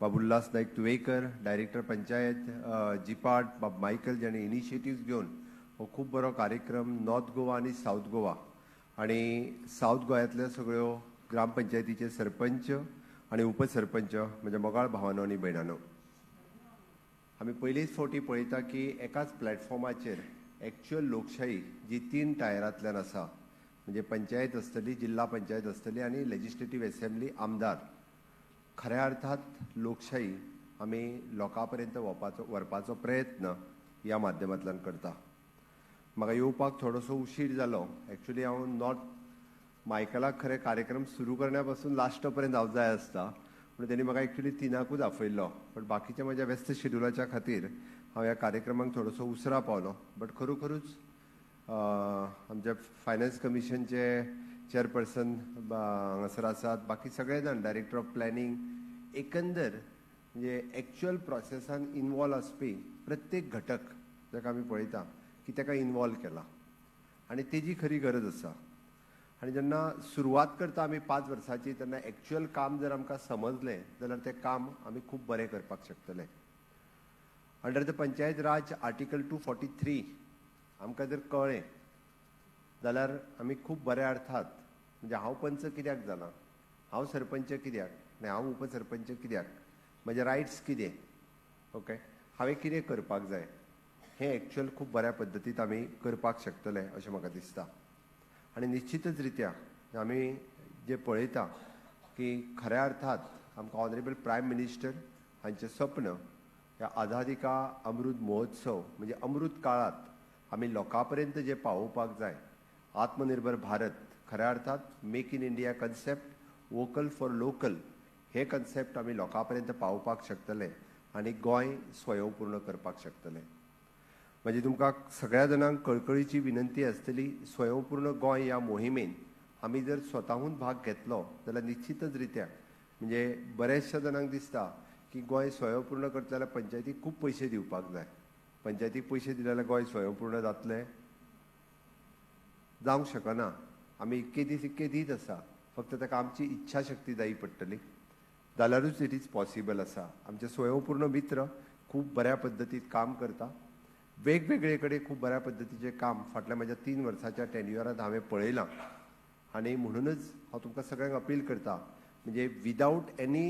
बाब उल्हास नाईक तुवेकर, डायरेक्टर पंचायत जिपाट, बाब मायकल, ज्यांनी इनिशिएटीव्स घेवन हो खूब बरो कार्यक्रम नॉर्थ गोवा आनी सावथ गोवा आणि सावथ गोंयांतल्या सगळ्यो ग्रामपंचायतीचे सरपंच आनी उपसरपंच, म्हज्या मोगाळ भावानो आनी भयणानो, आमी पयलीच फावटी पळयता की एकाच प्लॅटफॉर्माचेर एक्च्युअल लोकशाही जी तीन टायरांतल्यान आसा, म्हणजे पंचायत आसतली, जिल्हा पंचायत आसतली आनी लेजिस्लेटीव एसेंब्ली, आमदार. खऱ्या अर्थात लोकशाही आमी लोकां पर्यंत व्हरपाचो प्रयत्न ह्या माध्यमांतल्यान करता. म्हाका येवपाक थोडोसो उशीर जालो. एक्चुअली हांव नॉर्थ मायकलाक खरें कार्यक्रम सुरू करण्या पासून लास्ट पर्यंत हांव जाय आसता, पूण तेणी म्हाका एक्चुअली तिनाकूच आपयल्लो, बट बाकीच्या म्हज्या व्यस्त शेड्युलाच्या खातीर हांव ह्या कार्यक्रमाक थोडोसो उसरां पावलो. बट खरोखरूच आमच्या फायनान्स कमिशनचे चेअरपर्सन हांगासर आसात, बाकी सगळे जाण, डायरेक्टर ऑफ प्लॅनिंग, एकंदर म्हणजे एक्च्युअल प्रोसेसान इनवॉल्व आसपी प्रत्येक घटक जाका आमी पळयता की ताका इनवॉल्व केला आनी तेजी खरी गरज आसा. आनी जेन्ना सुरवात करता आमी 5 वर्सांची, तेन्ना एक्च्युअल काम जर आमकां समजलें जाल्यार तें काम आमी खूब बरें करपाक शकतले. Under the Panchayat Raj Article 243 आमकां जर कळ्ळें जाल्यार आमी खूब बऱ्या अर्थात, म्हणजे हांव पंच कित्याक जाला, हांव सरपंच कित्याक आनी हांव उपसरपंच कित्याक, म्हजे रायट्स कितें, ओके, हांवें कितें करपाक जाय, हें एक्च्युअल खूब बऱ्या पद्दतीन आमी करपाक शकतले अशें म्हाका दिसता. आनी निश्चितच रित्या आमी जे पळयता की खऱ्या अर्थात आमकां ऑनरेबल प्रायम मिनिस्टर हांचें स्वप्न ह्या आझादी का अमृत महोत्सव, म्हणजे अमृत काळांत आमी लोकां पर्यंत जे पावोवपाक जाय, आत्मनिर्भर भारत, खऱ्या अर्थात Make in India concept, vocal for local हे कन्सेप्ट आमी लोकां पर्यंत पावोवपाक शकतले आनी गोंय स्वयंपूर्ण करपाक शकतले. म्हणजे तुमकां सगळ्या जाणांक कळकळीची विनंती आसतली, स्वयंपूर्ण गोंय ह्या मोहिमेन आमी जर स्वताहून भाग घेतलो जाल्यार निश्चितच रित्या, म्हणजे बऱ्याचशा जाणांक दिसता की गोंय स्वयंपूर्ण करतले जाल्यार पंचायतीक खूब पयशे दिवपाक जाय, पंचायतीक पयशे दिले जाल्यार गोंय स्वयंपूर्ण जातलें? जावंक शकना. आमी इतके दीस इतके दीत आसा, फक्त ताका आमची इच्छा शक्ती जायी पडटली जाल्यारूच it is possible आसा. आमचे स्वयंपूर्ण मित्र खूब बऱ्या पद्दतीन काम करता, वेगवेगळे कडेन खूब बऱ्या पद्दतीचें काम फाटल्या म्हज्या 3 वर्साच्या टेन्युअरांत हांवें पळयलां. आनी म्हणूनच हांव तुमकां सगळ्यांक अपील करता, म्हणजे without any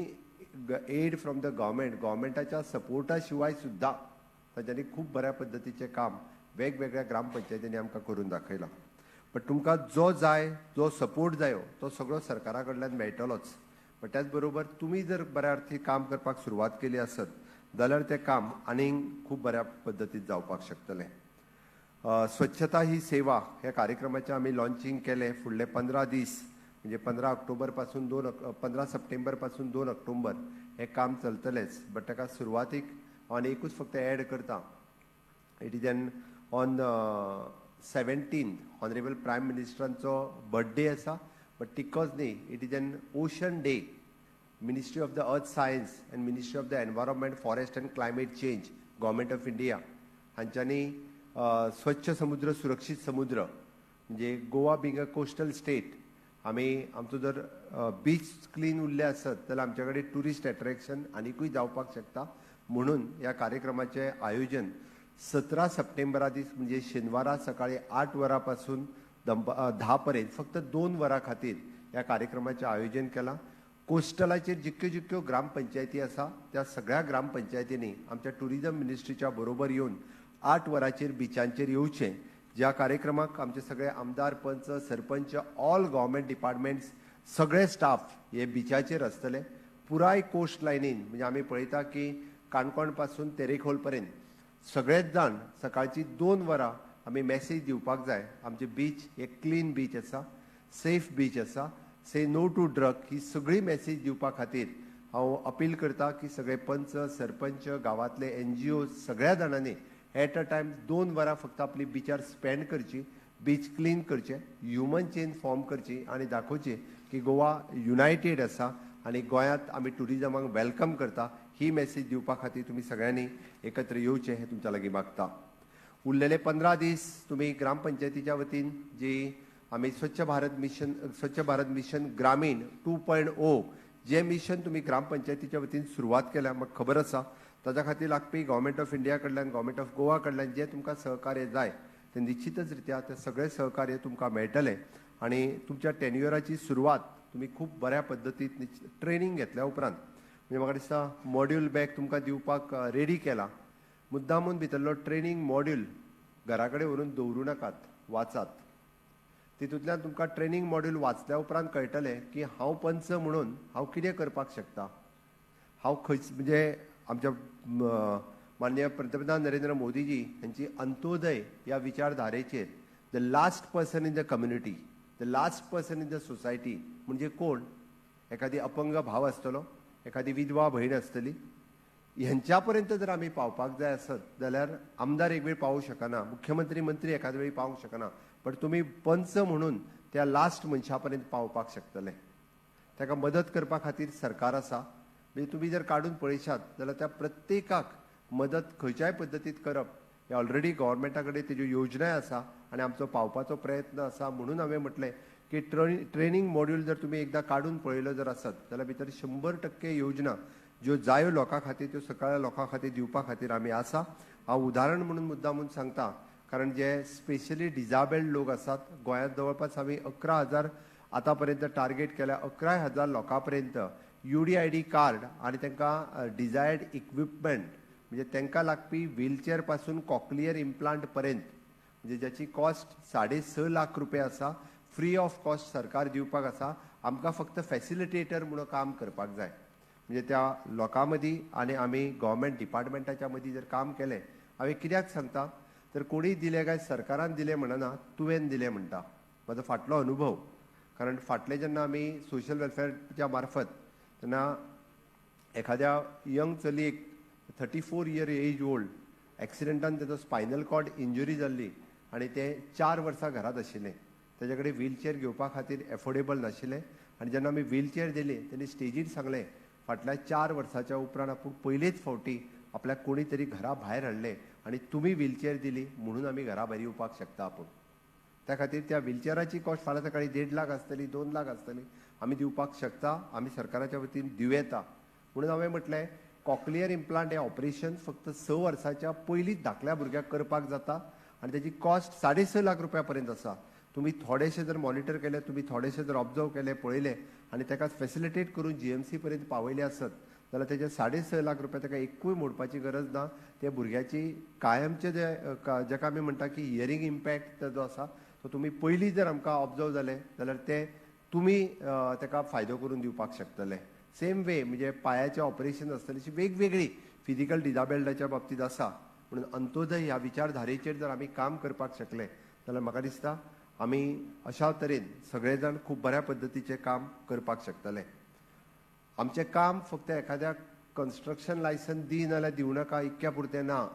aid from the government, गव्हर्मेंटाच्या सपोर्टा शिवाय सुद्दां तांच्यांनी खूब बऱ्या पद्दतीचें काम वेगवेगळ्या ग्रामपंचायतींनी आमकां करून दाखयलां. बट तुमकां जो जाय, जो सपोर्ट जायो तो सगळो सरकारा कडल्यान मेळटलोच, बट त्याच बरोबर तुमी जर बऱ्या अर्थी काम करपाक सुरवात केली आसत जाल्यार तें काम आनीक खूब बऱ्या पद्दतीन जावपाक शकतलें. स्वच्छता ही सेवा ह्या कार्यक्रमाचें आमी लॉन्चिंग केलें. फुडले 15 दीस, म्हणजे 15 ऑक्टोबर पासून 15 सप्टेंबर पासून 2 ऑक्टोबर हें काम चलतलेंच. बट ताका सुरवातीक हांव आनी एकूच फक्त एड करता, it is an on 17 honourable prime मिनिस्टरांचो birthday आसा, बट तितकोच न्ही, it is an Ocean Day. Ministry of the Earth Science and Ministry of the Environment, Forest and Climate Change, Government of India हांच्यांनी स्वच्छ समुद्र सुरक्षीत समुद्र, म्हणजे Goa being a coastal state, आमी आमचो जर बीच क्लीन उरले आसत जाल्यार आमच्या कडेन ट्युरिस्ट एट्रॅक्शन आनिकूय जावपाक शकता. म्हणून ह्या कार्यक्रमाचें आयोजन 17 सप्टेंबरा दीस, म्हणजे शेनवारा सकाळी 8 वरां पासून 10 पर्यंत, फक्त 2 वरां खातीर ह्या कार्यक्रमाचें आयोजन केलां. कोस्टलाचेर जितक्यो जितक्यो ग्रामपंचायती आसा त्या सगळ्या ग्रामपंचायतींनी आमच्या ट्युरिजम मिनिस्ट्रीच्या बरोबर येवन 8 वरांचेर बिचांचेर येवचें, ज्या कार्यक्रमाक आमचे सगळे आमदार, पंच, सरपंच, ऑल गव्हर्मेंट डिपार्टमेंट्स, सगळे स्टाफ हे बिचाचेर आसतले. पुराय कोस्ट लायनीन, म्हणजे आमी पळयता की काणकोण पासून तेरेखोल पर्यंत सगळेच जाण सकाळची 2 वरां आमी मॅसेज दिवपाक जाय, आमचे बीच हे क्लीन बीच आसा, सेफ बीच आसा, से नो टू ड्रग, ही सगळी मॅसेज दिवपा खातीर हांव अपील करता की सगळे पंच, सरपंच, गांवांतले एनजीओ, सगळ्या जाणांनी एट अ टायम 2 वरां फक्त आपली बिचार स्पेंड करची, बीच क्लीन करचे, ह्युमन चेन फॉर्म करची आनी दाखोवची की गोवा युनायटेड आसा आनी गोंयांत आमी ट्युरिजमाक welcome करता. ही मॅसेज दिवपा खातीर तुमी सगळ्यांनी एकत्र येवचें हें तुमच्या लागीं मागता. उरलेले 15 दीस तुमी ग्रामपंचायतीच्या वतीन जी आमी स्वच्छ भारत मिशन, स्वच्छ भारत मिशन ग्रामीण 2.0 जें मिशन तुमी ग्रामपंचायतीच्या वतीन सुरवात केल्या म्हाका खबर आसा, ताच्या खातीर लागपी गव्हर्मेंट ऑफ इंडिया कडल्यान, गव्हर्मेंट ऑफ गोवा कडल्यान जें तुमकां सहकार्य जाय तें निश्चितच रित्या तें सगळें सहकार्य तुमकां मेळटलें. आनी तुमच्या टेन्युअराची सुरवात तुमी खूब बऱ्या पद्दतीन ट्रेनींग घेतल्या उपरांत, म्हणजे म्हाका दिसता मॉड्यूल बॅग तुमकां दिवपाक रेडी केला. मुद्दामून भितरलो ट्रेनींग मॉड्यूल घरा कडेन व्हरून दवरूं नाकात, वाचात. तितूंतल्यान तुमकां ट्रेनींग मॉड्यूल वाचल्या उपरांत कळटलें की हांव पंच म्हणून हांव कितें करपाक शकता, हांव खंयच म्हणजे आमच्या माननीय पंतप्रधान नरेंद्र मोदीजी हांची अंत्योदय ह्या विचारधारेचेर the last person in the community, the last person in the society म्हणजे कोण, एखादी अपंग भाव आसतलो, एखादी विधवा भयण आसतली, ह्यांच्या पर्यंत जर आमी पावपाक जाय आसत जाल्यार आमदार एक वेळ पावूंक शकना, मुख्यमंत्री मंत्री एखाद वेळी पावूंक शकना, पण तुमी पंच म्हणून त्या लास्ट मनशा पर्यंत पावपाक शकतले. ताका मदत करपा खातीर सरकार आसा. म्हणजे तुमी जर काडून पळयशात जाल्यार त्या प्रत्येकाक मदत खंयच्याय पद्दतीत करप हे ऑलरेडी गव्हर्मेंटा कडेन तेज्यो योजनाय आसा आनी आमचो पावपाचो प्रयत्न आसा. म्हणून हांवें म्हटलें की ट्रेनींग मॉड्यूल जर तुमी एकदां काडून पळयलो जर आसत जाल्यार भितर 100% योजना ज्यो जायो लोकां खातीर त्यो सगळ्या लोकां खातीर दिवपा खातीर आमी आसा. हांव उदाहरण म्हणून मुद्दामून सांगता, कारण जे स्पेशली डिजाबल्ड लोक आसात गोंयांत जवळपास आमी 11,000 आतां पर्यंत टार्गेट केल्या, 11,000 लोकां पर्यंत UDID card आनी तांकां डिजायर्ड इक्विपमेंट म्हणजे तांकां लागपी व्हीलचेअर पासून कॉक्लियर इम्प्लांट पर्यंत, म्हणजे ज्याची कॉस्ट 6.5 लाख रुपया आसा, फ्री ऑफ कॉस्ट सरकार दिवपाक आसा. आमकां फक्त फॅसिलिटेटर म्हणून काम करपाक जाय. म्हणजे त्या लोकां मदीं आनी आमी गव्हर्मेंट डिपार्टमेंटाच्या मदीं जर काम केलें, हांवें कित्याक सांगता तर कोणी दिलें काय सरकारान दिलें म्हणना, तुवें दिलें म्हणटा. म्हजो फाटलो अनुभव, कारण फाटले जेन्ना आमी सोशल वेलफेअरच्या मार्फत तेन्ना एखाद्या यंग चलयेक 34 इयर एज ओल्ड एक्सिडेंटान तेजो स्पायनल कॉर्ड इंजुरी जाल्ली आनी तें 4 वर्सां घरांत आशिल्लें. तेजे कडेन व्हीलचेअर घेवपा खातीर एफोर्डेबल नाशिल्लें आनी जेन्ना आमी व्हीलचेअर दिली तेणी स्टेजीर सांगलें फाटल्या 4 वर्साच्या उपरांत आपूण पयलेच फावटी आपल्याक कोणी तरी घरा भायर हाडलें आनी तुमी व्हीलचेअर दिली म्हणून आमी घरा भायर येवपाक शकता आपूण. त्या खातीर त्या व्हीलचेअराची कॉस्ट फाल्यां सकाळी 1.5 लाख आसतली, 2 लाख आसतली, आमी दिवपाक शकता, आमी सरकाराच्या वतीन दिवं येता. म्हणून हांवें म्हटलें कॉक्लियर इम्प्लांट हें ऑपरेशन फक्त 6 वर्साच्या पयलींच धाकल्या भुरग्याक करपाक जाता आनी तेजी कॉस्ट 6.5 लाख रुपया पर्यंत आसा. तुमी थोडेशे जर मॉनिटर केले, तुमी थोडेशे जर ऑब्जर्व केले, पळयले आनी ताका फॅसिलिटेट करून GMC पर्यंत पावयले आसत जाल्यार तेजे 6.5 लाख रुपया ताका एकूय मोडपाची गरज ना. ते भुरग्याची कायमचे जे जाका आमी म्हणटा की हियरींग इम्पॅक्ट जो आसा तो तुमी पयलीं जर आमकां ऑब्जर्व जाले जाल्यार ते तुमी ताका फायदो करून दिवपाक शकतले. सेम वे म्हणजे पांयाचें ऑपरेशन आसतलें, अशी वेगवेगळी फिजिकल डिजाबल्डाच्या बाबतींत आसा. म्हणून अंत्योदय ह्या विचारधारेचेर जर आमी काम करपाक शकले जाल्यार म्हाका दिसता आमी अशा तरेन सगळे जाण खूब बऱ्या पद्दतीचें काम करपाक शकतले. आमचें काम फक्त एखाद्या कन्स्ट्रक्शन लायसन्स दी नाल्यार दिवं नाका इतक्या पुरतें ना.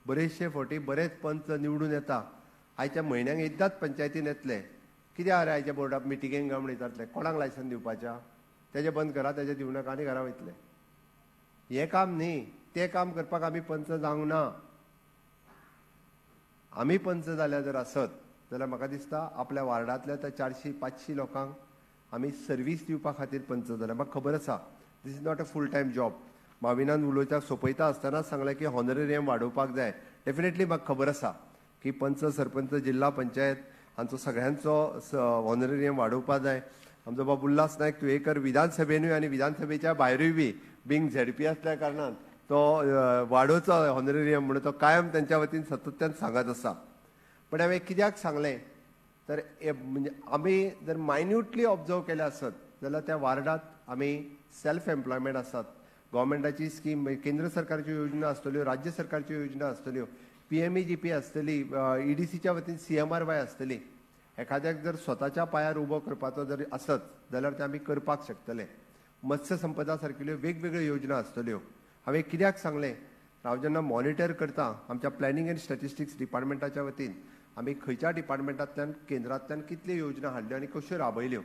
बरेचशे फावटी बरेच पंच निवडून येता, आयच्या म्हयन्याक एकदांच पंचायतीन येतले, कित्याक रे आयच्या बोर्डा मिटिंगेक काय म्हण विचारतले, कोणाक लायसन्स दिवपाच्या, तेजें बंद करा, तेजें दिवं नाका आनी घरा वयतले. हें काम न्ही, तें काम करपाक आमी पंच जावंक ना. आमी पंच जाल्यार जर आसत जाल्यार म्हाका दिसता आपल्या वार्डांतल्या त्या 400-500 लोकांक आमी सर्वीस दिवपा खातीर पंच जाल्या. म्हाका खबर आसा this is not a full time job. माविनान उलयता सोंपयता आसतनाच सांगलें की हॉनरेरियम वाडोवपाक जाय. डेफिनेटली म्हाका खबर आसा की पंच, सरपंच, जिल्हा पंचायत हांचो सगळ्यांचो हॉनरेरियम वाडोवपाक जाय. आमचो बाब उल्हास नायक तुयेकर विधानसभेनूय आनी विधानसभेच्या भायरूय बी बींग झेडपी आसल्या कारणान तो वाडोवचो हॉनरेरियम म्हणून तो कायम तेंच्या वतीन सातत्यान सांगत आसा. पण हांवें कित्याक सांगलें तर म्हणजे आमी जर मायन्युटली ऑब्जर्व केलें आसत जाल्यार त्या वार्डांत आमी सेल्फ एम्प्लॉयमेंट आसात, गव्हर्मेंटाची स्कीम, केंद्र सरकारच्यो योजना आसतल्यो, राज्य सरकारच्यो योजना आसतल्यो, PMEGP आसतली, EDCच्या वतीन CMRY आसतली. एखाद्याक जर स्वताच्या पांयार उबो करपाचो जर आसत जाल्यार ते आमी करपाक शकतले. मत्स्य संपदा सारकिल्ल्यो वेगवेगळ्यो योजना आसतल्यो. हांवें कित्याक सांगलें, हांव जेन्ना मॉनिटर करता आमच्या प्लॅनिंग एंड स्टॅटिस्टिक्स डिपार्टमेंटाच्या वतीन आमी खंयच्या डिपार्टमेंटांतल्यान केंद्रांतल्यान कितल्यो योजना हाडल्यो आनी कश्यो राबयल्यो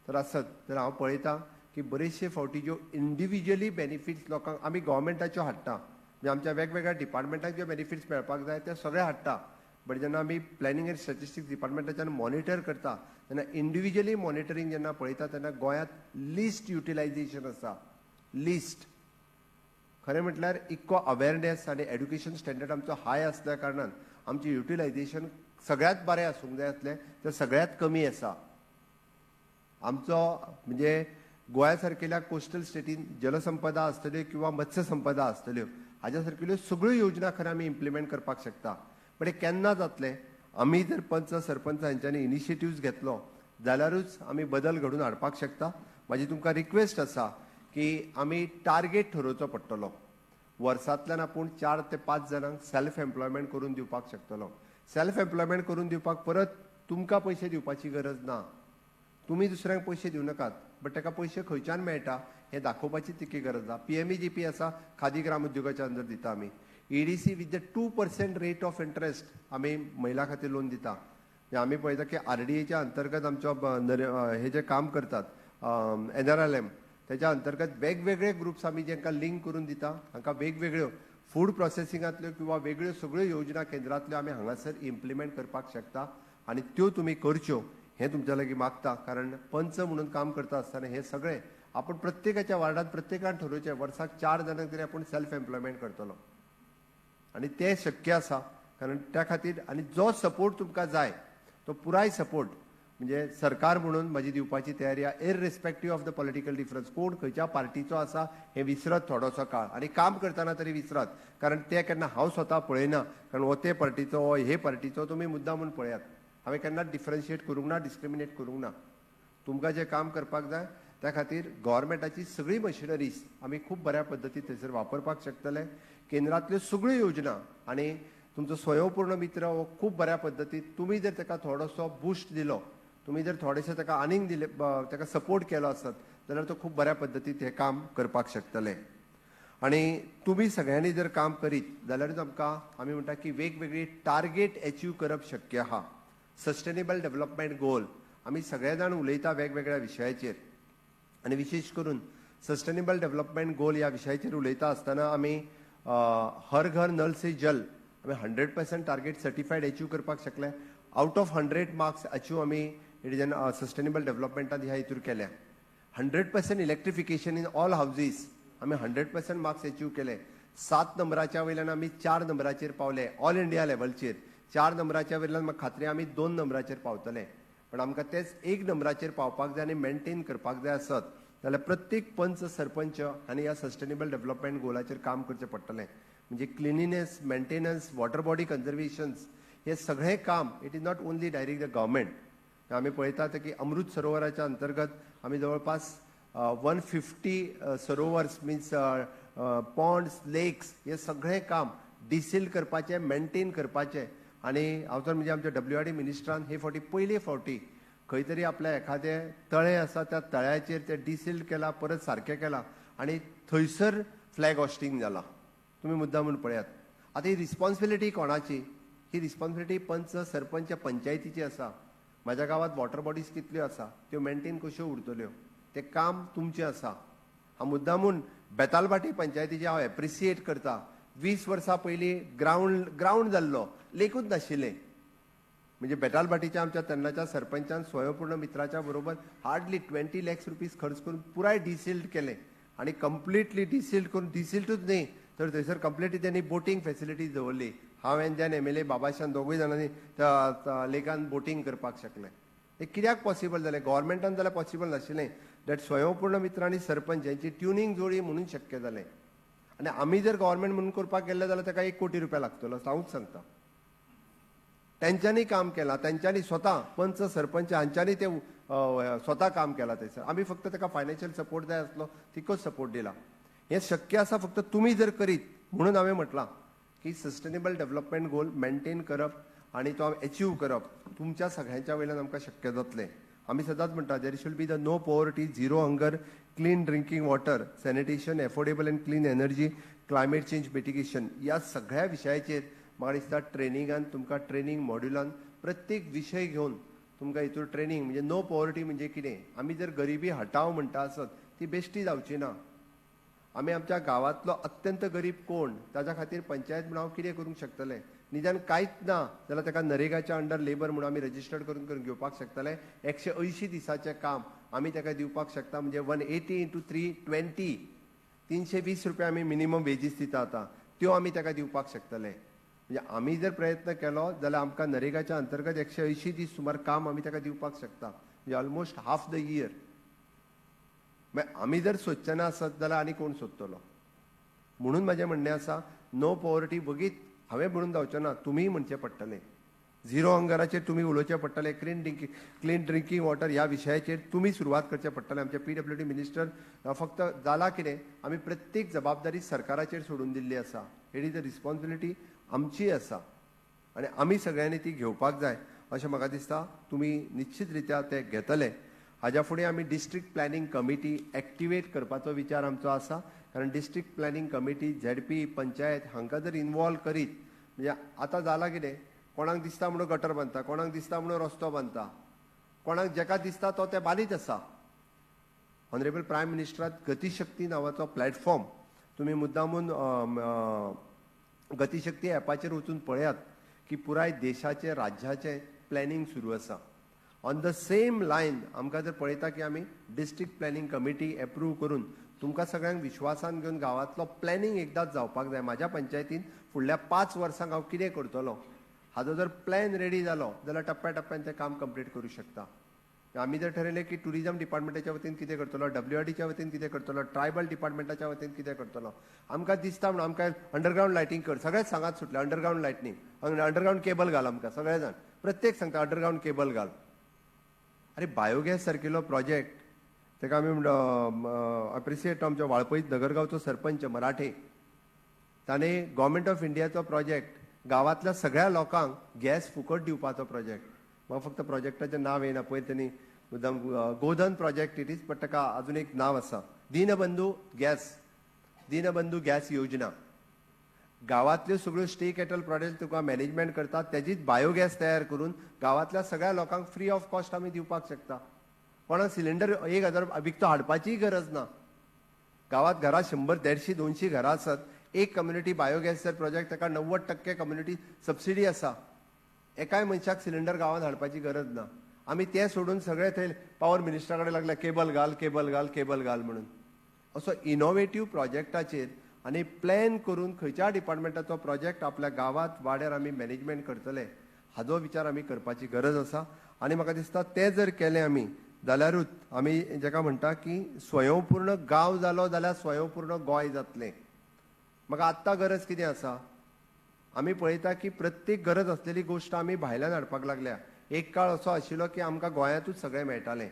तर आसत तर हांव पळयता की बरेचशे फावटी ज्यो इंडिविज्युअली बेनिफिट्स लोकांक आमी गव्हर्मेंटाच्यो हाडटा, म्हणजे आमच्या वेगवेगळ्या डिपार्टमेंटाक ज्यो बेनिफिट्स मेळपाक जाय ते सगळे हाडटा, बट जेन्ना आमी प्लॅनिंग अँड स्टॅटिस्टिक्स डिपार्टमेंटाच्यान मॉनिटर करता तेन्ना इंडिविज्युअली मॉनिटरींग जेन्ना पळयता तेन्ना गोंयांत लिस्ट युटिलायझेशन आसा. लिस्ट खरें म्हटल्यार इतको अवेरनेस आनी एड्युकेशन स्टँडर्ड आमचो हाय आसल्या कारणान आमचें युटिलायझेशन सगळ्यांत बरें आसूंक जाय आसलें तें सगळ्यांत कमी आसा. आमचो म्हणजे गोंया सारकेल्या कोस्टल स्टेटीन जलसंपदा आसतल्यो किंवा मत्स्यसंपदा आसतल्यो हाज्या सारकेल्यो सगळ्यो योजना खरें आमी इम्प्लिमेंट करपाक शकता. बट हें केन्ना जातलें? आमी जर पंच सरपंच हांच्यांनी इनिशिएटिव्स घेतलो जाल्यारूच आमी बदल घडून हाडपाक शकता. म्हाजी तुमकां रिक्वेस्ट आसा की आमी टार्गेट ठरोवचो पडटलो. वर्सांतल्यान आपूण 4 ते 5 जाणांक सेल्फ एम्प्लॉयमेंट करून दिवपाक शकतलो. सेल्फ एम्प्लॉयमेंट करून दिवपाक परत तुमकां पयशे दिवपाची गरज ना. तुमी दुसऱ्यांक पयशे दिवं नाकात, बट ताका पयशे खंयच्यान मेळटा हें दाखोवपाची तितकी गरज ना. PMEGP आसा, खादी ग्राम उद्योगाच्या अंदर दिता आमी. EDC with the 2% rate of interest आमी महिला खातीर लोन दिता. म्हणजे आमी पळयता की RDAच्या अंतर्गत आमचो हे जे काम करतात NRLM त्याच्या अंतर्गत वेगवेगळे ग्रुप्स आमी जेंकां लिंक करून दिता हांकां वेगवेगळ्यो फूड प्रोसेसिंगांतल्यो किंवा वेगळ्यो सगळ्यो योजना केंद्रांतल्यो आमी हांगासर इम्प्लिमेंट करपाक शकता आनी त्यो तुमी करच्यो हें तुमच्या लागीं मागता. कारण पंच म्हणून काम करता आसतना हें सगळें आपूण प्रत्येकाच्या वार्डांत प्रत्येकान ठरोवचें वर्साक 4 जाणांक तरी आपूण सेल्फ एम्प्लॉयमेंट करतलो आनी तें शक्य आसा. कारण त्या खातीर आनी जो सपोर्ट तुमकां जाय तो पुराय सपोर्ट म्हणजे सरकार म्हणून म्हाजी दिवपाची तयारी आसा, irrespective of the political difference. कोण खंयच्या पार्टीचो आसा हें विसरत थोडोसो काळ आनी काम करतना तरी विसरात, कारण तें केन्ना हांव स्वता पळयना. कारण हो ते पार्टीचो हो हे पार्टीचो तुमी मुद्दा म्हूण पळयात. हांवें केन्नाच डिफरन्शिएट करूंक ना, डिस्क्रिमिनेट करूंक ना. तुमकां जें काम करपाक जाय त्या खातीर गव्हर्मेंटाची सगळी मशिनरीज आमी खूब बऱ्या पद्दतीन थंयसर वापरपाक शकतले. केंद्रांतल्यो सगळ्यो योजना आनी तुमचो स्वयंपूर्ण मित्र हो खूब बऱ्या पद्दतीन तुमी जर ताका थोडोसो बुस्ट दिलो, तुमी जर थोडेशे ताका आनीक दिले, ताका सपोर्ट केलो आसत जाल्यार तो खूब बऱ्या पद्दतीन हें काम करपाक शकतले. आनी तुमी सगळ्यांनी जर काम करीत जाल्यारूच आमकां आमी म्हणटा की वेगवेगळी टार्गेट एचीव करप शक्य आहा. सस्टेनेबल डेव्हलपमेंट गोल आमी सगळे जाण उलयता वेगवेगळ्या विशयाचेर आनी विशेश करून सस्टेनेबल डेव्हलपमेंट गोल ह्या विशयाचेर उलयता आसतना आमी हर घर नल से जल आमी 100% टार्गेट सर्टिफायड एचीव करपाक शकले. आउट ऑफ 100 मार्क्स अचीव आमी it is an sustainable डेव्हलपमेंटात ह्या हितूर केल्या. 100% इलेक्ट्रिफिकेशन इन ऑल हावजीस आमी 100% मार्क्स अचीव केले. 7 नंबराच्या वयल्यान आमी 4 नंबराचेर पावले ऑल इंडिया लेवलचेर. 4 नंबराच्या वयल्यान म्हाका खात्री आमी 2 नंबराचेर पावतले. पण आमकां तेच 1 नंबराचेर पावपाक जाय आनी मेनटेन करपाक जाय आसत जाल्यार प्रत्येक पंच सरपंच आनी ह्या सस्टेनेबल डेव्हलपमेंट गोलाचेर काम करचें पडटलें. म्हणजे cleanliness, maintenance, water body conservations हे सगळें काम it is not only direct the government. आमी पळयतात की अमृत सरोवराच्या अंतर्गत आमी जवळपास 150 सरोवर्स मिन्स पॉन्ड्स, लेक्स हे सगळें काम डिसील करपाचें, मेनटेन करपाचें. आनी हांव तर म्हणजे आमच्या WRD मिनिस्ट्रान हे फावटी पयले फावटी खंय तरी आपल्या एखादें तळें आसा त्या तळ्याचेर तें डिसील केलां, परत सारकें केलां आनी थंयसर फ्लॅग हॉस्टिंग जालां. तुमी मुद्दा म्हूण पळयात. आतां ही रिस्पॉन्सिबिलिटी कोणाची? ही रिस्पॉन्सिबिलिटी पंच सरपंच पंचायतीची आसा. म्हाज्या गांवांत वॉटर बॉडीज कितल्यो आसा त्यो मेनटेन कश्यो उरतल्यो तें काम तुमचें आसा. हांव मुद्दा म्हूण बेतालभाटी पंचायतीचें हांव एप्रिसिएट करता. 20 वर्सां पयलीं ग्रावंड जाल्लो, लेकूच नाशिल्लें. म्हणजे बेतालभाटीच्या आमच्या तेन्नाच्या सरपंचान स्वयंपूर्ण मित्राच्या बरोबर हार्डली 20 लॅक्स रुपीज खर्च करून पुराय डिसिल्ट केलें आनी कंप्लिटली डिसिल्ट करून, डिसिल्टूच न्ही तर थंयसर कंप्लिटली त्यांनी बोटींग फेसिलिटीज दवरली. हांव एन जॅन MLA बाबाशान दोगूय जाणांनी त्या लेकान बोटींग करपाक शकले. हें कित्याक पॉसिबल जालें? गव्हर्मेंटान जाल्यार पॉसिबल नाशिल्लें. That स्वयंपूर्ण मित्र आनी सरपंच हेंची ट्युनींग जोडी म्हणून शक्य जालें. आनी आमी जर गव्हर्मेंट म्हणून करपाक गेल्ले जाल्यार ताका 1 कोटी रुपया लागतलो, हांवूच सांगता. तेंच्यांनी काम केलां, तेंच्यांनी स्वता पंच सरपंच हांच्यांनी ते स्वता काम केलां थंयसर. आमी फक्त ताका फायनान्शियल सपोर्ट जाय आसलो तितकोच सपोर्ट दिला. हें शक्य आसा फक्त तुमी जर करीत म्हणून हांवें म्हटलां की सस्टेनेबल डेव्हलपमेंट गोल मेनटेन करप आनी तो एचीव करप तुमच्या सगळ्यांच्या वयल्यान आमकां शक्य जातलें. आमी सदांच म्हणटा there should be the no poverty, zero hunger, clean drinking water, sanitation, affordable and clean energy, climate change mitigation ह्या सगळ्या विशयाचेर म्हाका दिसता ट्रेनिंगान तुमकां ट्रेनींग मॉड्युलान प्रत्येक विशय घेवन तुमकां हितूर ट्रेनींग म्हणजे नो पॉवर्टी म्हणजे कितें, आमी जर गरिबी हटाव म्हणटा आसत ती बेश्टी जावची ना. आमी आमच्या गांवांतलो अत्यंत गरीब कोण ताच्या खातीर पंचायत म्हणून हांव कितें करूंक शकतलें? निदान कांयच ना जाल्यार ताका नरेगाच्या अंडर लेबर म्हणून आमी रजिस्टर्ड करून करून घेवपाक शकतले. 180 दिसाचें काम आमी ताका दिवपाक शकता. म्हणजे 180 इंटू 320, 320 रुपया आमी मिनिमम वेजीस दिता आतां, त्यो आमी ताका दिवपाक शकतले. म्हणजे आमी जर प्रयत्न केलो जाल्यार आमकां नरेगाच्या अंतर्गत 180 दीस सुमार काम आमी ताका दिवपाक शकता, म्हणजे ऑलमोस्ट हाफ the year. मागीर आमी जर सोदचे ना आसत जाल्यार आनी कोण सोदतलो? म्हणून म्हाजें म्हणणें आसा, नो पॉवर्टी वगीत हांवें म्हणून जावचें ना, तुमीय म्हणचें पडटलें. झिरो हंगराचेर तुमी उलोवचें पडटलें, क्लीन ड्रिंकींग वॉटर ह्या विशयाचेर तुमी सुरवात करचें पडटलें. आमचे PWD minister फक्त जाला कितें, आमी प्रत्येक जबाबदारी सरकाराचेर सोडून दिल्ली आसा. It is a responsibility आमची आसा आनी आमी सगळ्यांनी ती घेवपाक जाय अशें म्हाका दिसता. तुमी निश्चित रित्या ते घेतले. हाज्या फुडें आमी डिस्ट्रिक्ट प्लॅनिंग कमिटी एक्टिवेट करपाचो विचार आमचो आसा, कारण district planning committee, ZP, panchayat हांकां जर इनवॉल्व करीत, म्हणजे आतां जालां कितें, कोणाक दिसता म्हणून गटर बांदता, कोणाक दिसता म्हणून रस्तो बांदता, कोणाक जेका दिसता तो ते बांदीत आसा. ऑनरेबल प्रायम मिनिस्टरात गतिशक्ती नांवाचो प्लॅटफॉर्म तुमी मुद्दामून गतिशक्ती ॲपाचेर वचून पळयात की पुराय देशाचें राज्याचें प्लॅनिंग सुरू आसा. ऑन the same line आमकां जर पळयता की आमी डिस्ट्रिक्ट प्लॅनिंग कमिटी एप्रूव करून तुमकां सगळ्यांक विश्वासान घेवन गांवांतलो प्लॅनिंग एकदांच जावपाक जाय. म्हाज्या पंचायतीन फुडल्या 5 वर्सांक हांव कितें करतलो हाजो जर प्लॅन रेडी जालो जाल्यार टप्प्या टप्प्यान तें काम कंप्लीट करूं शकता. आमी जर ठरयलें की टुरिजम डिपार्टमेंटाच्या वतीन कितें करतलो, WRDच्या वतीन कितें करतलो, ट्रायबल डिपार्टमेंटाच्या वतीन कितें करतलो, आमकां दिसता म्हणून आमकां अंडरग्रावंड लायटींग कर, सगळेच सांगात सुटले अंडरग्रावंड लायटनींग, अंडरग्रावंड केबल घाल आमकां, सगळे जाण प्रत्येक सांगता अंडरग्रावंड केबल घाल. अरे बायोगॅस सारकिलो प्रोजेक्ट ताका आमी अप्रिसिएट आमच्या वाळपय नगरगांवचो सरपंच मराठे, ताणें गव्हर्मेंट ऑफ इंडियाचो प्रोजेक्ट गांवांतल्या सगळ्या लोकांक गॅस फुकट दिवपाचो प्रोजेक्ट. म्हाका फक्त प्रोजेक्टाचें नांव येना, पयर तेणी मुद्दाम Godhan project it is, but ताका अजून एक नांव आसा, दीनबंधू गॅस, दीनबंधू गॅस योजना. गांवांतल्यो सगळ्यो स्टे कॅटल प्रोडक्ट तुका मॅनेजमेंट करतात, तेजीच बायोगॅस तयार करून गांवांतल्या सगळ्या लोकांक फ्री ऑफ कॉस्ट आमी दिवपाक शकता. कोणाक सिलिंडर 1000 विकतो हाडपाचीय गरज ना. गांवांत घरां 100, 150, 200 घरां आसत, एक कम्युनिटी बायोगॅस जर प्रोजेक्ट ताका 90% कम्युनिटी सबसिडी आसा, एकाय मनशाक सिलिंडर गांवांत हाडपाची गरज ना. आमी तें सोडून सगळे थंय पावर मिनिस्टरा कडेन लागले केबल घाल, केबल घाल, केबल घाल म्हणून. असो इनोवेटीव प्रोजेक्टाचेर आनी प्लॅन करून खंयच्या डिपार्टमेंटाचो प्रोजेक्ट आपल्या गांवांत वाड्यार आमी मॅनेजमेंट करतले हाजो विचार आमी करपाची गरज आसा. आनी म्हाका दिसता तें जर केलें आमी जाल्यारूच आमी जेका म्हणटा की स्वयंपूर्ण गांव जालो जाल्यार स्वयंपूर्ण गोंय जातलें. म्हाका आत्तां गरज कितें आसा, आमी पळयता की प्रत्येक गरज आसलेली गोश्ट आमी भायल्यान हाडपाक लागल्या. एक काळ असो आशिल्लो की आमकां गोंयांतूच सगळें मेळटालें.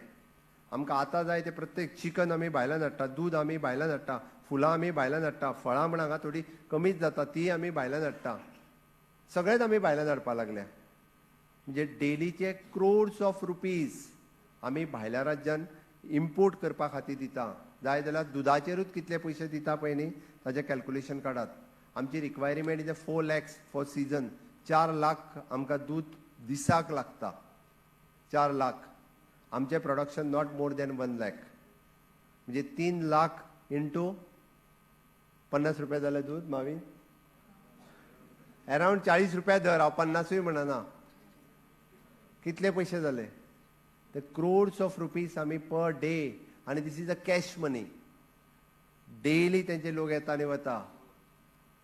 आमकां आतां जाय तें प्रत्येक चिकन आमी भायल्यान हाडटा, दूद आमी भायल्यान हाडटा, फुलां आमी भायल्यान हाडटा, फळां म्हण हांगा थोडी कमीच जाता तीय आमी भायल्यान हाडटा, सगळेंच आमी भायल्यान हाडपाक लागल्या. म्हणजे डेलीचे क्रोड्स ऑफ रुपीज आमी भायल्या राज्यान इम्पोर्ट करपा खातीर दिता. जाय जाल्यार दुदाचेरूच कितले पयशे दिता पळय न्ही ताचें कॅल्कुलेशन काडात. आमची requirement is 4 lakhs for season, 4 lakh आमकां दूद दिसाक लागता, 4 लाख. आमचें production not more than 1 lakh, म्हणजे 3 लाख इंटू 50 रुपया जालें दूद मावी, अरावंड 40 रुपया दर, हांव 50ूय म्हणना, कितले पयशे जाले ते क्रोड्स ऑफ रुपीज आमी पर डे. आनी this is a cash money, daily तेंचे लोक येता आनी वता.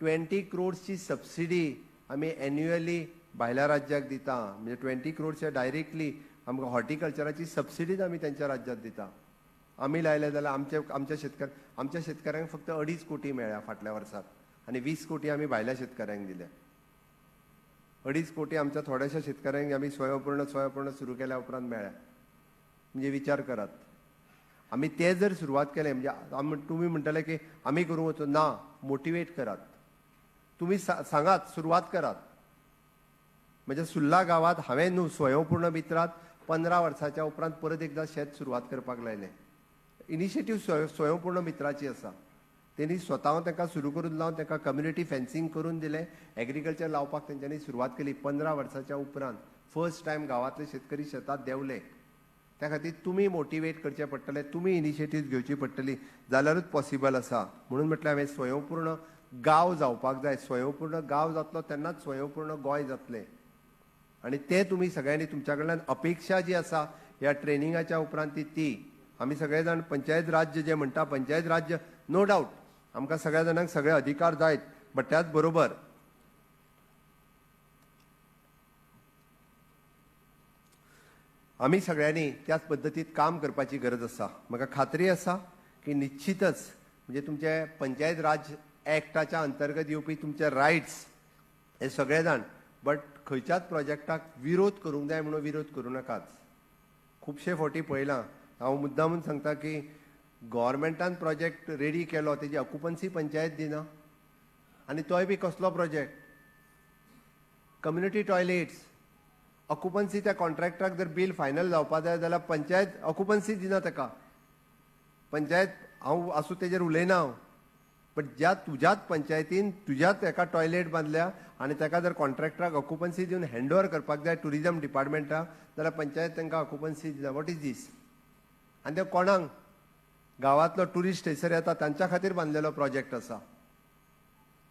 20 क्रोड्सची सबसिडी आमी एन्युअली भायल्या राज्याक दिता, म्हणजे 20 क्रोड्स हे डायरेक्टली आमकां हॉर्टिकल्चराची सबसिडीज आमी तेंच्या राज्यात दिता. आमी लायले जाल्यार आमच्या शेतकऱ्यांक फक्त 2.5 कोटी मेळ्ळ्या फाटल्या वर्साक, आनी 20 कोटी आमी भायल्या शेतकऱ्यांक दिल्या. 2.5 कोटी आमच्या थोड्याशा शेतकऱ्यांक आमी स्वयंपूर्ण सुरू केल्या उपरांत मेळ्ळ्या. म्हणजे विचार करात, आमी ते जर सुरवात केले म्हणजे आमी तुमी म्हणटले की आमी करूंक वचो ना, मोटिवेट करात, तुमी सांगात, सुरवात करात. म्हणजे सुर्ला गांवांत हांवें न्हू स्वयंपूर्ण मित्रात 15 वर्साच्या उपरांत परत एकदां शेत सुरवात करपाक लायलें. इनिशिएटीव स्वयंपूर्ण मित्राची आसा, तेणी स्वता तांकां सुरू करून लावन तांकां कम्युनिटी फेन्सिंग करून दिलें, एग्रीकल्चर लावपाक तेंच्यांनी सुरवात केली. 15 वर्साच्या उपरांत फर्स्ट टायम गांवांतले शेतकरी शेतात देंवले. त्या खातीर तुमी मोटिवेट करचें पडटलें, तुमी इनिशिएटीव घेवची पडटली, जाल्यारूच पॉसिबल आसा. म्हणून म्हटल्यार हांवें स्वयंपूर्ण गांव जावपाक जाय. स्वयंपूर्ण गांव जातलो तेन्नाच स्वयंपूर्ण गोंय जातलें. आनी तें तुमी सगळ्यांनी तुमच्या कडल्यान अपेक्षा जी आसा ह्या ट्रेनिंगाच्या उपरांत ती आमी सगळे जाण पंचायत राज्य जे म्हणटा, पंचायत राज्य नो डावट आमकां सगळ्या जाणांक सगळे अधिकार जायत, बट त्याच बरोबर आमी सगळ्यांनी त्याच पद्दतीत काम करपाची गरज आसा. म्हाका खात्री आसा की निश्चितच म्हणजे तुमचे पंचायत राज ऍक्टाच्या अंतर्गत येवपी तुमचे रायट्स हे सगळे जाण, बट खंयच्याच प्रोजेक्टाक विरोध करूंक जाय म्हणून विरोध करूं नाकात. खुबशे फावटी पळयलां, हांव मुद्दामून सांगता की गव्हर्मेंटान प्रोजेक्ट रेडी केलो, तेजी ऑक्युपन्सी पंचायत दिना, आनी तोय बी कसलो प्रोजेक्ट, कम्युनिटी टॉयलेट्स. ऑक्युपन्सी त्या कॉन्ट्रॅक्टराक जर बील फायनल जावपा जाय जाल्यार पंचायत ऑक्युपन्सी दिना ताका. पंचायत हांव आसूं तेजेर उलयना हांव, बट ज्या तुज्याच पंचायतीन तुज्याच एका टॉयलेट बांदल्या आनी ताका जर कॉन्ट्रॅक्टराक ऑक्युपन्सी दिवन हँड ओवर करपाक जाय ट्युरिजम डिपार्टमेंटाक, जाल्यार पंचायत तांकां ऑक्युपन्सी दिना. What is these? आनी ते कोणाक गांवांतलो ट्युरिस्ट थंयसर येता तांच्या खातीर बांदलेलो प्रोजेक्ट आसा,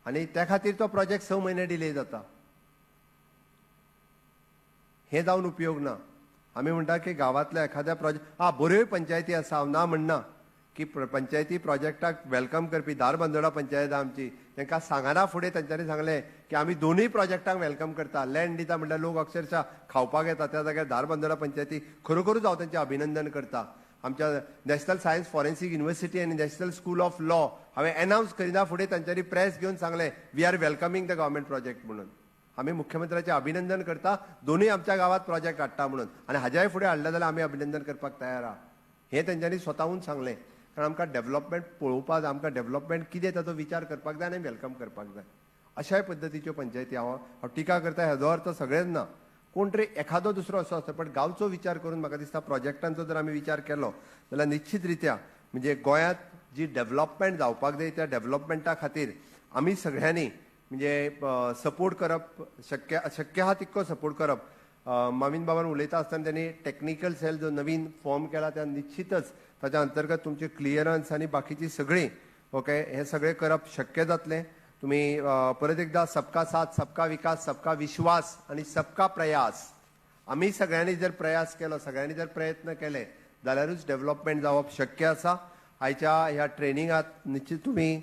आनी त्या खातीर तो प्रोजेक्ट 6 म्हयने डिले जाता. हें जावन उपयोग ना. आमी म्हणटा की गांवांतल्या एखाद्या प्रोजेक्ट, हा बऱ्योय पंचायती आसा, हांव ना म्हणना की पंचायती प्रोजेक्टाक welcome करपी धारबांदोडा पंचायत आमची, तांकां सांगना फुडें तांच्यांनी सांगलें की आमी दोनूय प्रोजेक्टांक welcome करता. लँड दिता म्हणल्यार लोक अक्षरशः खावपाक येता त्या जाग्यार धारबांदोडा पंचायती खरोखरूच हांव तांचें अभिनंदन करता. आमच्या नॅशनल सायन्स फॉरेन्सीक युनिवर्सिटी आनी नॅशनल स्कूल ऑफ लॉ हांवें एनावन्स करिना फुडें तांच्यांनी प्रेस घेवन सांगलें we are welcoming the government project म्हणून. आमी मुख्यमंत्र्याचें अभिनंदन करता, दोनूय आमच्या गांवांत प्रोजेक्ट हाडटा म्हणून, आनी हाज्याय फुडें हाडलें जाल्यार आमी अभिनंदन करपाक तयार आहा, हें तेंच्यांनी स्वताहून सांगलें. कारण आमकां डेव्हलपमेंट पळोवपाक, आमकां डेव्हलपमेंट कितें ताचो विचार करपाक जाय आनी welcome करपाक जाय. अशाय पद्दतीच्यो पंचायती हांव टिका करता हेजो अर्थ सगळेच ना, कोण तरी एखादो दुसरो असो आसता, पण गांवचो विचार करून म्हाका दिसता प्रोजेक्टांचो जर आमी विचार केलो जाल्यार निश्चित रित्या म्हणजे गोंयांत जी डेव्हलपमेंट जावपाक जाय त्या डेव्हलपमेंटा खातीर आमी सगळ्यांनी म्हणजे सपोर्ट करप शक्य शक्य आहा तितको सपोर्ट करप. मामीन बाबान उलयता आसतना त्यांनी टेक्निकल सेल जो नवीन फॉर्म केला त्या निश्चितच ताच्या अंतर्गत तुमचे क्लियरन्स आनी बाकीची सगळी ओके हे सगळे करप शक्य जातलें. तुम्ही परत एकदा सबका साथ, सबका विकास, सबका विश्वास आनी सबका प्रयास, आमी सगळ्यांनी जर प्रयास केलो, सगळ्यांनी जर प्रयत्न केले जाल्यारूच डेव्हलपमेंट जावप शक्य आसा. आयच्या ह्या ट्रेनिंगात निश्चित तुमी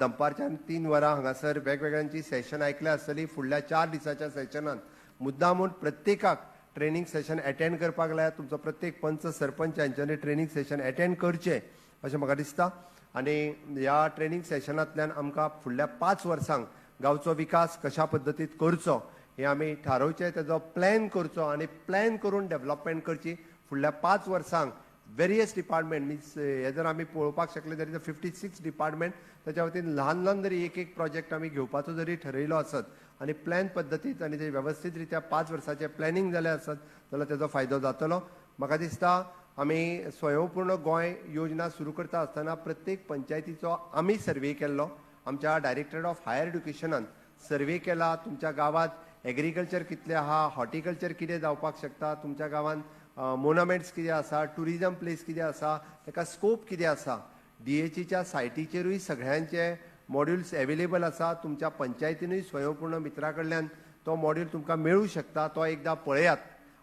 दनपारच्यान 3 वरां हांगासर वेगवेगळ्यांची सेशन आयकल्या आसतली. फुडल्या 4 दिसाच्या सेशनान मुद्दामून प्रत्येकाक ट्रेनिंग सेशन अटेंड करपाक लायात. तुमचो प्रत्येक पंच सरपंच हांच्यांनी ट्रेनिंग सेशन अटेंड करचें अशें म्हाका दिसता. आनी ह्या ट्रेनिंग सेशनांतल्यान आमकां फुडल्या 5 वर्सांक गांवचो विकास कशा पद्दतीत करचो हें आमी थारोवचें, तेजो प्लॅन करचो आनी प्लॅन करून डेव्हलपमेंट करची. फुडल्या 5 वर्सांक वेरियस डिपार्टमेंट मिन्स हे जर आमी पळोवपाक शकले जाल्यार 56 डिपार्टमेंट ताच्या वतीन ल्हान ल्हान जरी एक एक प्रोजेक्ट आमी घेवपाचो जरी ठरयलो आसत आनी प्लॅन पद्दतीत आनी ते वेवस्थीत रित्या 5 वर्साचें प्लॅनिंग जालें आसत जाल्यार तेजो फायदो जातलो. म्हाका दिसता आमी स्वयंपूर्ण गोंय योजना सुरू करता आसतना प्रत्येक पंचायतीचो आमी सर्वे केल्लो, आमच्या डायरेक्टरेट ऑफ हायर एड्युकेशनान सर्वे केला. तुमच्या गांवांत एग्रीकल्चर कितलें आहा, हॉर्टिकल्चर कितें जावपाक शकता, तुमच्या गांवांत मोनुमेंट्स कितें आसा, ट्युरिजम प्लेस कितें आसा, ताका स्कोप कितें आसा. डीएचईच्या सायटीचेरूय सगळ्यांचे मॉड्युल्स एवेलेबल आसा. तुमच्या पंचायतीनूय स्वयंपूर्ण मित्रा कडल्यान तो मॉड्यूल तुमकां मेळूं शकता, तो एकदां पळयात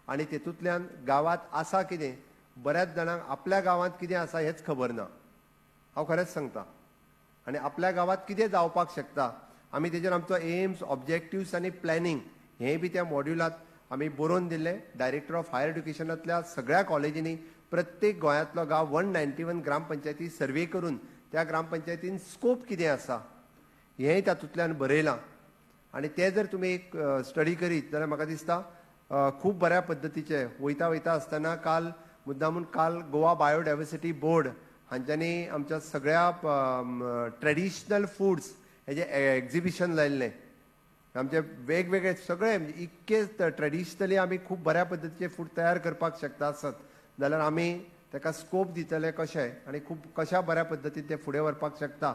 आनी तेतूंतल्यान गांवांत आसा कितें, बऱ्याच जाणांक आपल्या गांवांत कितें आसा हेंच खबर ना, हांव खरेंच सांगता. आनी आपल्या गांवांत कितें जावपाक शकता आमी तेजेर आमचो एम्स, ऑब्जेक्टिव्स आनी प्लॅनिंग हें बी त्या मॉड्युलांत आमी बरोवन दिल्लें. डायरेक्टर ऑफ हायर एड्युकेशनांतल्या सगळ्या कॉलेजींनी प्रत्येक गोंयांतलो गांव 191 ग्रामपंचायती सर्वे करून त्या ग्रामपंचायतीन स्कोप कितें आसा हेंय तातूंतल्यान बरयलां. आनी तें जर तुमी एक स्टडी करीत जाल्यार म्हाका दिसता खूब बऱ्या पद्दतीचे वयता वयता आसतना काल मुद्दामून काल गोवा बायोडायवर्सिटी बोर्ड हांच्यांनी आमच्या सगळ्या ट्रेडिशनल फुड्स हेजें एक्झिबिशन लायिल्लें. आमचे वेगवेगळे सगळे म्हणजे इतके ट्रेडिशनली आमी खूब बऱ्या पद्दतीचे फूड तयार करपाक शकता आसत जाल्यार आमी ताका स्कोप दितले कशे आनी खूब कशा बऱ्या पद्दतीन ते फुडें व्हरपाक शकता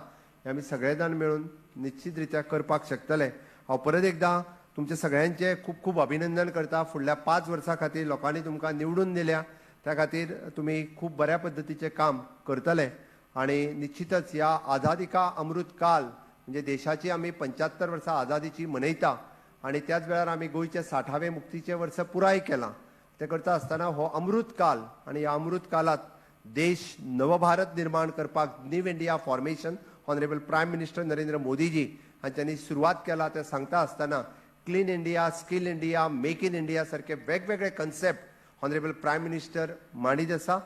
हें आमी सगळे जाण मेळून निश्चित रित्या करपाक शकतले. हांव परत एकदां तुमचे सगळ्यांचें खूब खूब अभिनंदन करता. फुडल्या 5 वर्सां खातीर लोकांनी तुमकां निवडून दिल्या त्या खातीर तुमी खूब बऱ्या पद्दतीचें काम करतले आनी निश्चितच ह्या आझादी का अमृत काल म्हणजे देशाची आमी 75 वर्सां आझादीची मनयता आनी त्याच वेळार आमी गोंयचें 60वें मुक्तीचें वर्स पुराय केलां. तें करता आसतना हो अमृत काल आनी ह्या अमृत कालांत देश नवभारत निर्माण करपाक new India formation honourable prime minister Narendra Modiji हांच्यांनी सुरवात केला. तें सांगता आसतना clean India, skill India, make in India सारके वेगवेगळे कन्सेप्ट ऑनरेबल प्रायम मिनिस्टर मांडीत आसा.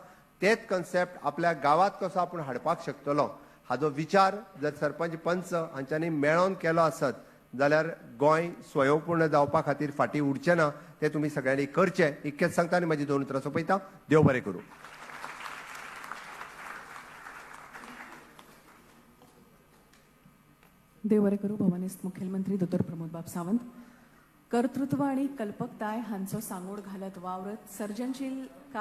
तेच कन्सेप्ट आपल्या गांवांत कसो आपूण हाडपाक शकतलो हाजो विचार जर सरपंच पंच हांच्यांनी मेळोन केलो आसत जाल्यार गोंय स्वयंपूर्ण जावपा खातीर फाटीं उरचें ना. तें तुमी सगळ्यांनी करचें इतकेंच सांगता आनी म्हाजी दोन उतरां सोंपयता. देव बरें करूं. देव बरें करूं. भवानेस्त मुखेलमंत्री दोतोर प्रमोदबाब सावंत. कर्तृत्व आनी कल्पकताय हांचो सांगोड घालत वावरत सर्जनशील